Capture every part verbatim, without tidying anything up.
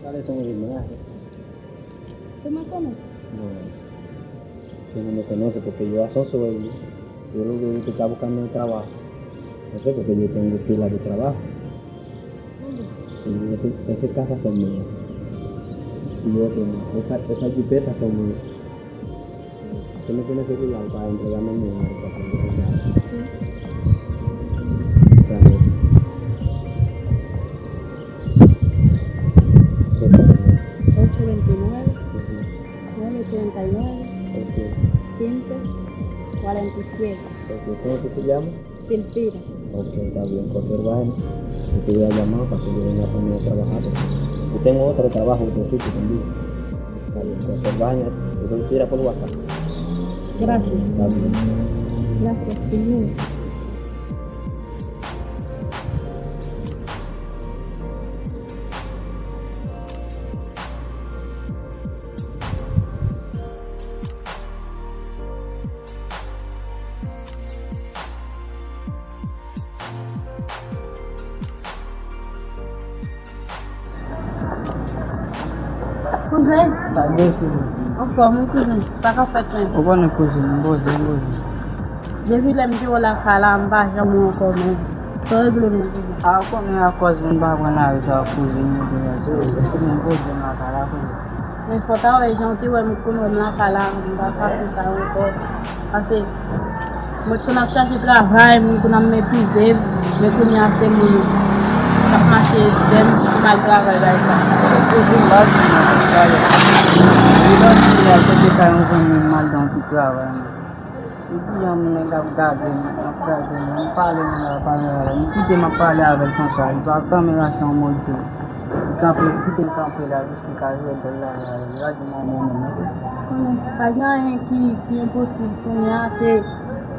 Pale sou mwen, mwen. Te mwen konnen. Non. Te mwen konnen, se pou peyi a, se yon sou yo. Yo leve, yo te ka pou kanmen travay. Mwen se pou peyi a, te yon pila de travay. Ese, ese, ese kasa fè mwen. Yo, esa, esa di peta fè mwen. Kene kene se kounya ou pa entègre menm mwen an. Si. Ocho veintinueve, nueve treinta y nueve, quince, cuarenta y siete. Ok, ¿cómo que se llama? Silvira. Ok, está bien, cualquier vaina. Yo te voy a llamar para que yo venga conmigo a trabajar. Yo tengo otro trabajo, otro sitio también. Está bien, cualquier vaina. Yo te voy a tirar por WhatsApp. Gracias. Está bien. Gracias, señor. Kouzen? Anfòm, wi, kouzen. Sa k ap fèt, menm? Ou konnen, kouzen, m poze, m poze. Depi lè m te wè w lakay la, m pa janm wè w ankò, menm. Sa w regle menm, kouzen? A, ou konnen, akòz moun pa pran lari sa, kouzen, yo te kouzen, m poze m lakay la, kouzen. Men fò ta wè jan w te wè m konn wè m lakay la, m pa fason sa yo ankò. Pase, mwen t konn ap chache travay, moun konn ap meprize m, men kounye a se moun k ap mache dèyè m pou m al travay bay sa. Kote m pa di m ap travay. Li pa di m ap kote kay yon zanmi m al nan yon ti travay, non. Epi yon moun nèg ap gade m, ap gade m, m pale moun la, pale avè l. M kite m ap pale avè l konsa, li pa kanpe rache yon mòso. Li kanpe, kite l kanpe la, jis li ka jwe dòl la, li pa di m anyen menm. Konnen, pa gen anyen ki, ki enposib kounye a, se,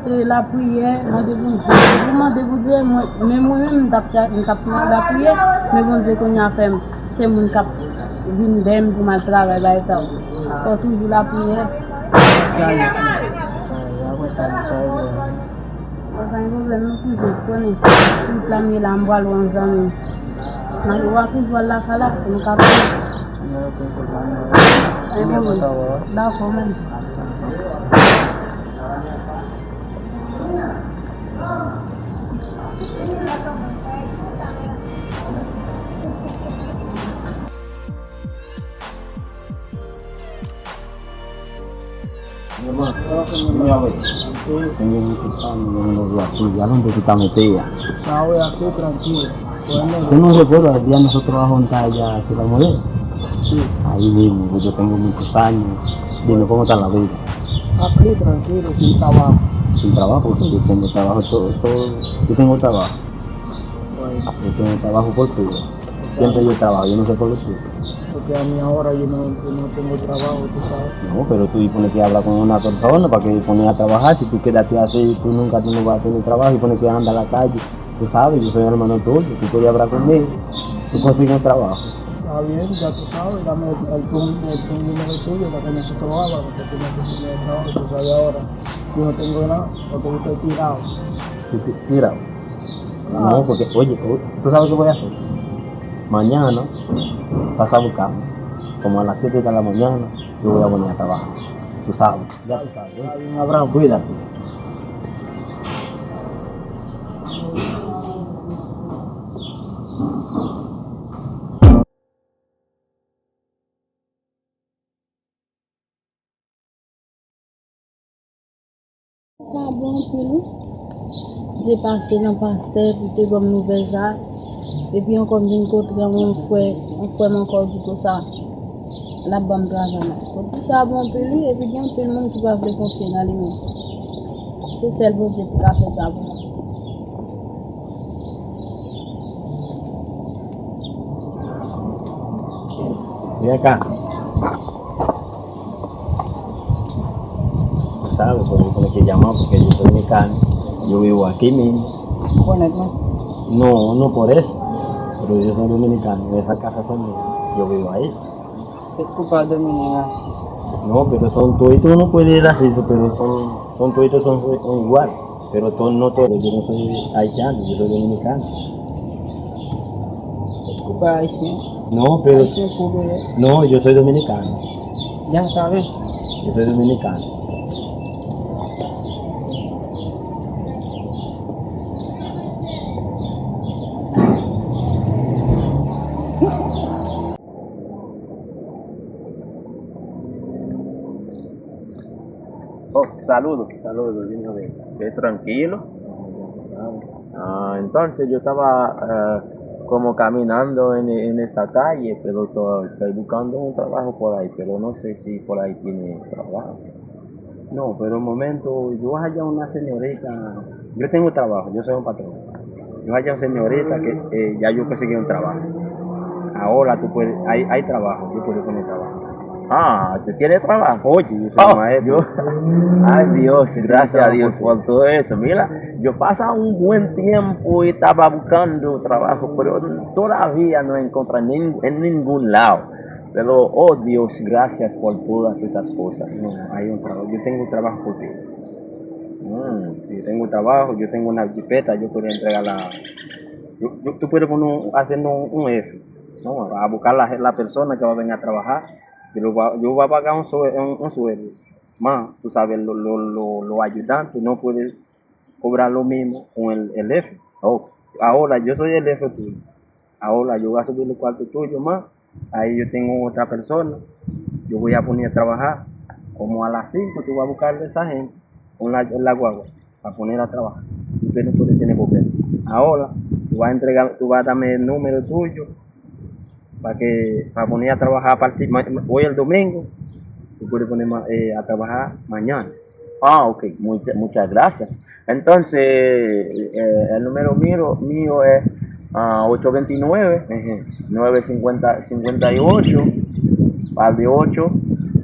se lapriyè, mande Bondye. Ou mande Bondye, mwen, men mwen menm, m t ap, m t ap nan lapriyè, men Bondye kounye a fè m, se moun k ap vin dèyè m pou m al travay, bagay sa yo. Fò toujou lapriyè. Sa yo, sa yo, apre sa, sa yo. Pa gen pwoblèm non, kouzen, konnen. Si w planye la, m pral wè yon zanmi m. Nan yo a toujou al lakay la, pou nou ka pale. Dakò, menm. Sa wè, ake trankil. Tenemos recuerdo, el día nosotros juntos allá, se la mujer. Sí. Ahí mismo, pues yo tengo muchos años. Dime, ¿cómo está la vida? Aquí, tranquilo, sin trabajo. Sin trabajo, porque yo tengo trabajo, todo, todo, yo tengo trabajo. Bueno. Yo tengo trabajo por tuyo. Siempre yo trabajo, yo no sé por qué. Porque a mí ahora yo no, yo no tengo trabajo, tú sabes. No, pero tú tienes que hablar con una persona para que te pongas a trabajar. Si tú quedaste así, tú nunca tú no vas a tener trabajo y pones que andar a la calle. Tú sabes, yo soy hermano tuyo, tú puedes hablar conmigo. Tú consigues un trabajo. Está bien, ya tú sabes, dame el, el, tu, el, tu número tuyo para que nosotros hablamos, porque tú me consigues el trabajo, tú sabes ahora. Yo no tengo nada, porque yo estoy tirado. Tú ti-, tirado. No, porque, oye, o-, ¿tú sabes qué voy a hacer? Mañana, pasa a buscarme. Como a las siete de la mañana, yo voy a poner a trabajar. Tú sabes, ya tú sabes. Está bien, Abraham, cuídate. Sa bon anpil, wi. Bondye pase nan pastè pou te ban m nouvèl sa. Epi ankò m vin kontre yon frè, yon frè m ankò di konsa, l ap ban m travay la. Kote sa bon anpil, wi, epi gen anpil moun ki pa vle konfye nan li menm. Se sèl Bondye ki ka fè sa pou mwen. Bianca. Sa, ou konnen, konnen ke yaman, porque yo soy mexicano, yo vivo aquí mismo. Ou konnen mwen? No, no por eso, pero yo soy dominicano, en esa casa son mías, yo vivo ahí. Te culpa de mi racismo. No, pero son todito no puede decir eso, pero son, son todito son, son igual. Pero to-, no todo, yo no soy haitiano, yo soy dominicano. Te culpa haitiano. No, pero... Haitian, congolais. No, yo soy dominicano. Ya, está bien. Yo soy dominicano. Oh, saludo, saludo, dime a ver. ¿Qué, tranquilo? Ah, entonces yo estaba eh, como caminando en, en esa calle, pero to- estoy buscando un trabajo por ahí, pero no sé si por ahí tiene trabajo. No, pero un momento, yo voy a hallar una señorita. Yo tengo trabajo, yo soy un patrón. Yo voy a hallar una señorita que eh, ya yo conseguí un trabajo. Ahora tú puedes, hay, hay trabajo, yo puedo poner trabajo. Ah, tú tienes trabajo. Oye, yo soy Oh, maestro. Yo, ay Dios, gracias a Dios por todo eso. Mira, yo pasa un buen tiempo y estaba buscando trabajo, pero todavía no encontré nin- en ningún lado. Pero, oh Dios, gracias por todas esas cosas. No, hay un trabajo. Yo tengo un trabajo por ti. Mm, yo tengo un trabajo, yo tengo una jipeta, yo puedo entregarla. Yo, yo, tú puedes poner un- haciendo un, un F. No, a buscar la, la persona que va a venir a trabajar. Yo va, yo va a pagar un, sue- un, un sueldo. Más, tú sabes, lo, lo, lo, lo ayudante no puede cobrar lo mismo con el, el jefe. Oh, ahora yo soy el jefe tuyo. Ahora yo voy a subir los cuartos tuyos más. Ahí yo tengo otra persona. Yo voy a poner a trabajar. Como a las cinco tú vas a buscar a esa gente con la, la guagua para poner a trabajar. Usted no puede tener problema. Ahora tú vas a entregar, tú vas a darme el número tuyo para que para poner a trabajar a partir ma- hoy el domingo. Tú puedes poner ma- eh, a trabajar mañana. Ah, ok, mucha- muchas gracias. Entonces, eh, el número mío, mío es ah, ocho veintinueve, Ujú. nueve cincuenta, cincuenta y ocho, par de ocho,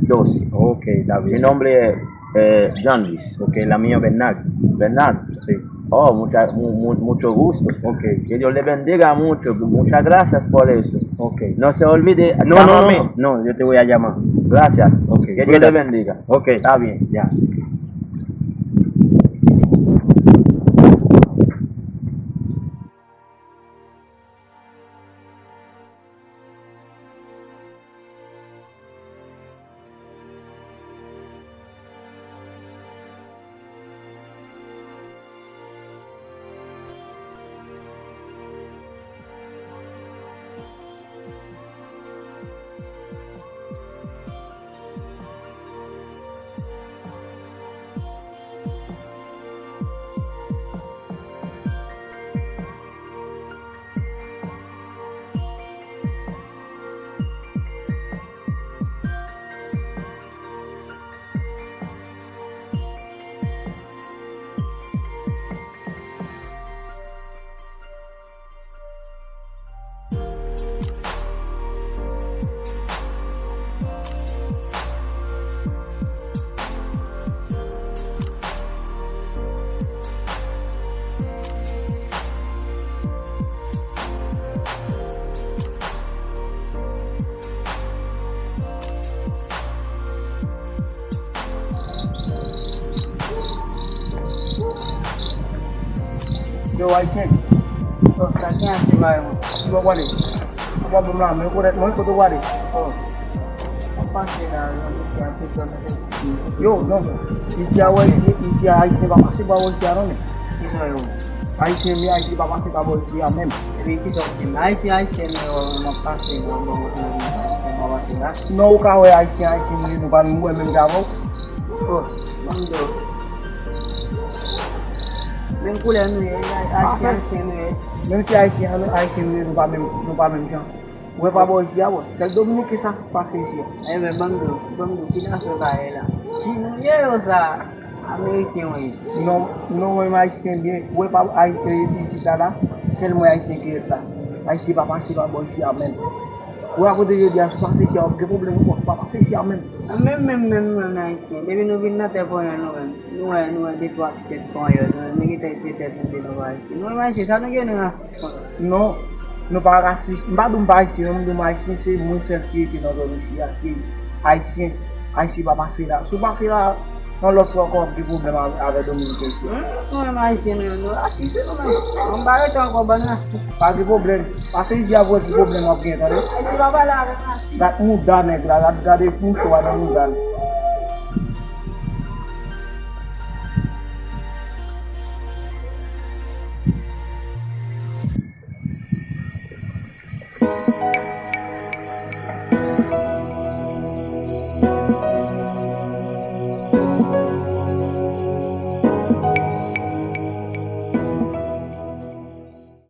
doce. Ok, está Mi bien. nombre es eh, John Luis Ok, la mía es Bernardo. Bernardo. Sí. Oh, mucha- mu- mu- mucho gusto. Ok. Que Dios le bendiga mucho. Muchas gracias por eso. Ok. No se olvide. No, no, no, Llámame. no, yo te voy a llamar. Gracias. Ok, Que Dios le cuídate. bendiga. Ok. Está bien. Ya. Yo, Ayisyen. Yo, sa gen ase bagay, mwen. Ki bò w prale? Ou pa ban m la, men ou konnen mwen, kote w prale? Oh. Mwen pase la, yon mesye ap pran Yo, non. Isi a, wè, isi, isi a, Ayisyen pa pase pa bò isi a, non, men. Ki sa yo? Ayisyen, men Ayisyen pa pase pa bò isi a, menm. Epi ki sa w di m? Ayisyen, Ayisyen, men, yo, m ap pase, mwen, bon, mwen, mwen, mwen, mwen pa pase la. Non, ou ka wè Ayisyen, Ayisyen, men nou pa menm wè menm jan avè w. Oh, ban m di w. Menm koulè nou ye, Ayisyen, Ayisyen nou ye. Menm si Ayisyen, Ayisyen nou ye, nou pa menm, nou pa menm jan. Ou wè pa bò isi a, bon, sèl Dominiken sa k pase isi a. Enben, ban m di w, ban m di w, ki nasyon sa ye la? Ki nou ye yo sa? Ameriken yo ye. Non, non, mwen Ayisyen byen. Ou wè pa Ayisyen ye isi a la? Sèl mwen Ayisyen ki ret la. Ayisyen pa pase pa bò isi a menm. Ou wè akote jodi a, si w pase isi a, w ap gen pwoblèm ankò. Pa pase isi a menm. Menm, menm, menm, menm Ayisyen. Depi nou vin nan tè panyòl nou menm. Nou wè, nou wè de twa ti tèt panyòl, nou menm gen tèt, de tèt nou de nou pa Ayisyen. Nou menm Ayisyen, sa nou gen nou an? Non, nou pa rasis. M pa di w m pa Ayisyen, non, m di w m Ayisyen, se mwen sèl ki rete nan zòn isi a, ki Ayisyen. Ayisyen pa pase la. Si w pase la, Yon lòt fwa ankò w ap gen pwoblèm avè Dominiken isi a. Mwen menm Ayisyen menm non, rasi se nou menm. Mwen pa rete ankò bann rasi. Pa gen pwoblèm. Pase isi a pou wè ki pwoblèm w ap gen, tande. Ayisyen pa pale avèk rasi. Gad mouda nèg la, gad gade mouchwa nan mouda l.